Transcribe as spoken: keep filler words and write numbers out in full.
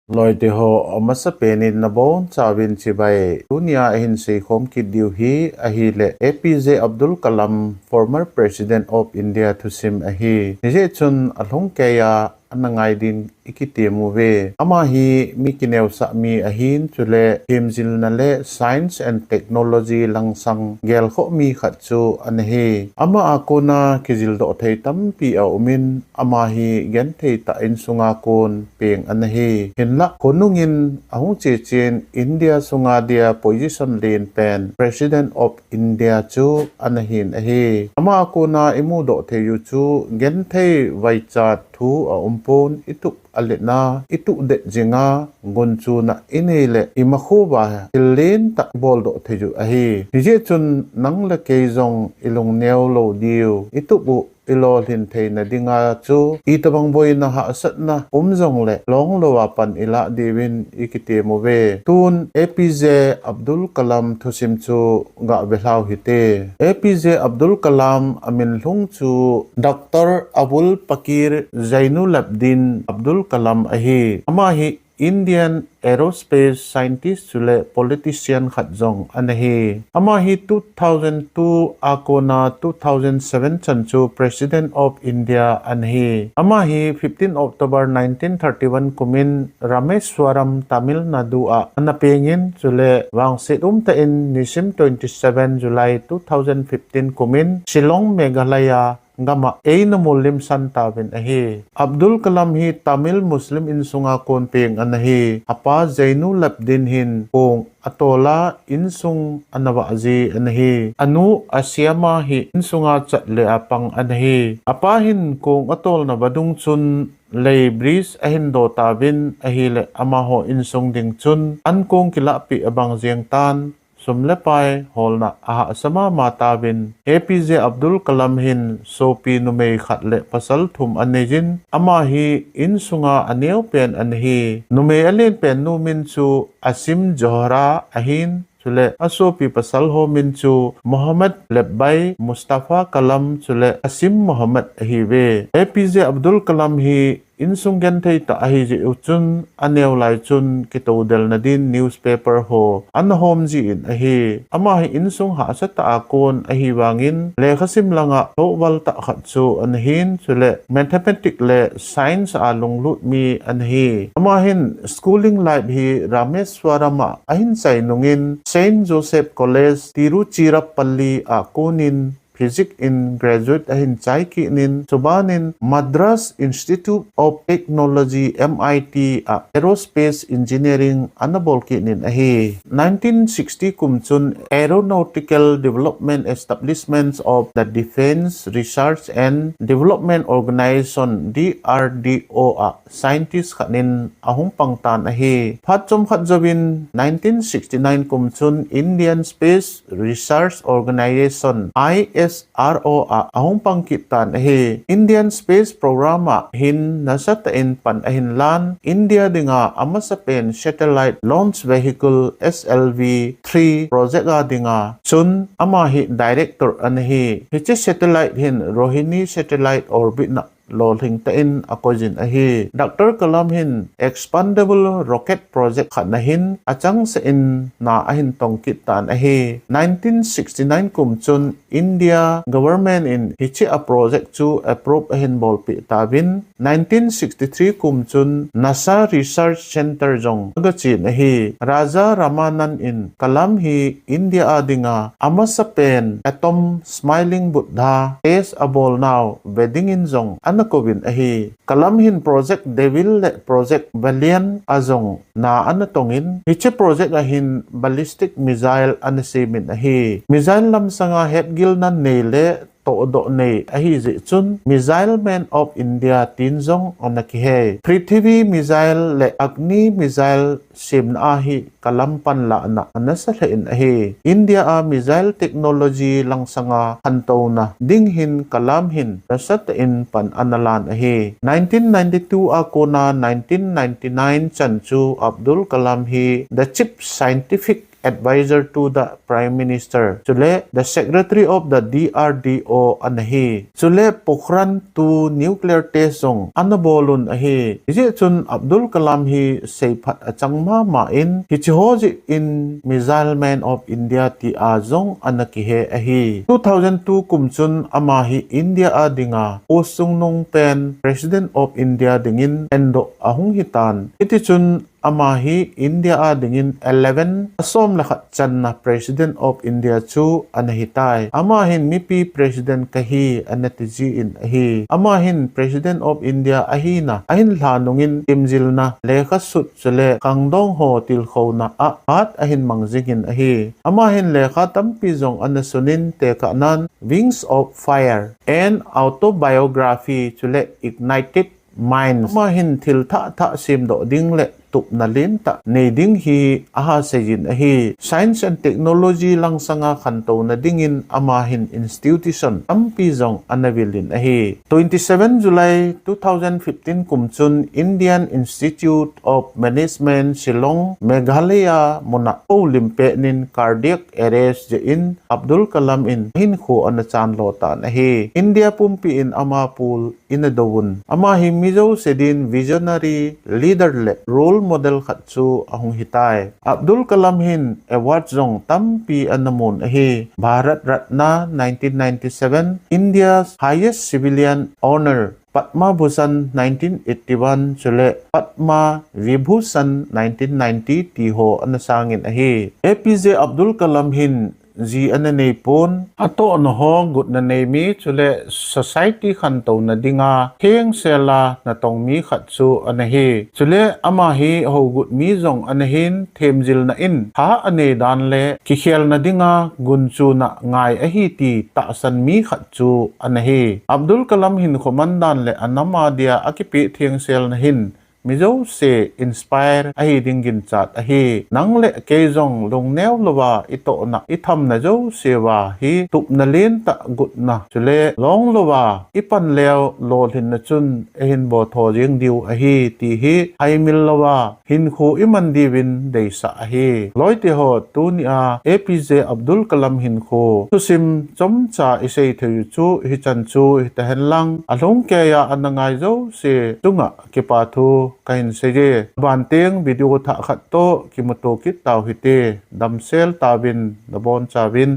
Loite ho, amasapen in nabonchauvin chibai. Tunia ihin seikhom kit diu hi ahile A P J Abdul Kalam, former President of India, thusim ahi. Hijeh chun alhungkeiya ana ngai din ikitem uve. Ama hi mi kineosah mi ahin, chule themjilna le science and technology langsang gelkhoh mi khat chu ana hi. Ama a kona kijildoh thei tampi aumin, ama hi genthei tah insunga kon peng ana hi. Hinlah, khonungin ahung chechen India sunga dia position len pen President of India chu ana hin ahi. Ama a kona imudoh thei u chu genthei vaichat thu aumpon, itup aletna, ituh det jinga, gunchuna inei le imakhouva thil lentah iboldoh thei u ahi. Hijeh chun nang le kei jong ilungneo lou diu, itup u ilolhin theina dinga chu itobang boina hahsatna um jongle longlou a pan ilah diuvin ikitem uve. Tun A P J Abdul Kalam thusim chu gave lhau hite. A P J Abdul Kalam aminlhung chu Doctor Abul Pakir Zainulabdin Abdul Kalam ahi. Ama hi Indian aerospace scientist chule politician khat jong ana hi. Ama hi two thousand two a kona two thousand seven chan chu President of India ana hi. Ama hi fifteen October nineteen thirty-one kumin Rameswaram, Tamil Nadu a ana pengin, chule vangset umtah in nisim twenty-seven July two thousand fifteen kumin Shillong, Meghalaya gama eina mollimsan tauvin ahi. Abdul Kalam hi Tamil Muslim insunga kon peng ana hi. Apa Zainulabdin hin kong atola insung ana vah ji ana hi. Anu Asiama hi insunga chat le apang ana hi. Apa hin kong atolna vadung chun lei bridge ahin do tauvin ahile amaho insung ding chun ankong kilahpeh abang jeng tan, sum le pai holna ahahsa mama tauvin, A P J Abdul Kalam hin sopi numei khat le pasal thum aneijin, ama hi insunga aneopen ana hi. Numei alenpen nu min chu Asim Johra ahin, chule asopi pasal ho min chu Mohammad Lebbai, Mustafa Kalam, chule Asim Mohammad ahiuve. A P J Abdul Kalam hi insung genthei tah ahijeh u chun aneo lai chun kitoudelna din newspaper ho ana hom jin ahi. Ama hi insung hahsa tah a kon ahi vangin lekhasim langa tohval tah khat chu ana hin, chule mathematics le science a lunglut mi ana hi. Ama hin schooling life hi Rameswaram a ahin chai nungin Saint Joseph College, Tiruchirappalli a konin physics in graduate ahin chai kit in, chubanin Madras Institute of Technology, M I T a aerospace engineering ana bol kit in ahi. Nineteen sixty kum chun Aeronautical Development Establishment of the Defence Research and Development Organisation, D R D O a scientist khat in ahung pang tan ahi. Phat chomkhat jouvin nineteen sixty-nine kum chun Indian Space Research Organisation, I S R O a ahung pang kit tan ahi. Indian Space Program a hin nasatah in pan ahin lan, India dinga amasapen Satellite Launch Vehicle, S L V three project a dinga chun ama hi director ana hi. Hiche satellite hin Rohini satellite orbit na lolhing tah in akoijin ahi. Doctor Kalam hin expandable rocket project khat na hin achangseh in na ahin tong kit tan ahi. Nineteen sixty-nine kum chun India government in hiche a project chu approve ahin bolpeh tauvin, nineteen sixty-three kum chun NASA Research Center jong aga chen ahi. Raja Ramanand in Kalam hi India a dinga amasapen atom smiling Buddha test abol nau ve dingin jong ana kouvin ahi. Kalam hin Project Devil le Project Valiant a jong na ana tongin, hiche project a hin ballistic missile ana semin ahi. Missile lamsanga hetgilna nei le tohdoh nei ahijeh chun Missile Man of India tin jong ana kihei. Prithvi missile le Agni missile semna a hi Kalam panlahna ana sa lheh in ahi. India a missile technology langsanga khantouna ding hin Kalam hin nasatah in pan ana lan ahi. Nineteen ninety-two a kona nineteen ninety-nine chan chu Abdul Kalam hi the chief scientific advisor to the Prime Minister. Chule the secretary of the D R D O ana hi. Chule Pokhran two nuclear test jong ana bol un ahi. Hijeh chun Abdul Kalam hi seiphat achang mama in, hiche ho jeh in Missile Man of India tia jong ana kihe ahi. Two thousand two kum chun ama hi India a dinga post chungnung pen President of India dingin endoh ahung hitan. Hiti chun ama hi India a dingin eleven, asom le khat channa President of India chu ana hitai. Ama hin mipi President kahi ana ti jin ahi. Ama hin President of India ahina ahin lha nungin themjilna, lekha sut chule khangdong ho tilkhouna a phat ahin mang jingin ahi. Ama hin lekha tampi jong ana sunin tekahnan Wings of Fire and Autobiography chule Ignited Minds. Ama hin thil thah thah semdoh ding le tupna lentah nei ding hi aha seijin ahi. Science and technology langsanga khantouna dingin ama hin institution tampi jong ana vilin ahi. Twenty seven July two thousand fifteen kum chun Indian Institute of Management Shillong, Meghalaya muna houlim petnin cardiac arrest jeh in Abdul Kalam in hinkho ana chanlo tan ahi. India pumpi in ama pul ina douvun. Ama hi mi jouse din visionary, leader le role model khat chu ahung hitai. Abdul Kalam hin award jong tampi ana mun ahi. Bharat Ratna nineteen ninety seven, India's highest civilian honor, Padma Bhushan nineteen eighty one, chule Padma Vibhushan nineteen ninety ti ho ana sangin ahi. A P J Abdul Kalam hin ji ana neipon, atohna ho gutna nei mi, chule society khantouna dinga thengsela natong mi khat chu ana hi. Chule ama hi hougut mi jong ana hin, themjilna in tha anei dan le kikhelna dinga gunchuna ngai ahi ti tahsan mi khat chu ana hi. Abdul Kalam hinkho man dan le anam a dia akipe thengselna hin mi jouse inspire ahi ding ginchat ahi. Nang le kei jong lungneo louva itohna, ithamna jouse uva hi tupna lentah, gutna chule long louva ipan leu lolhinna chun eihin botho jeng diu ahi ti hi haimil louva hinkho iman diuvin deisah ahi. Loite ho, tunia A P J Abdul Kalam hinkho thusim chomcha isei theiyu chu hichan chu hitahen lang, alhungkeiya ana ngai jouse chunga kipa thu kahin seiye. Banteng video thah khat toh kimuto kit tau hite, damsel tauvin, nabonchauvin.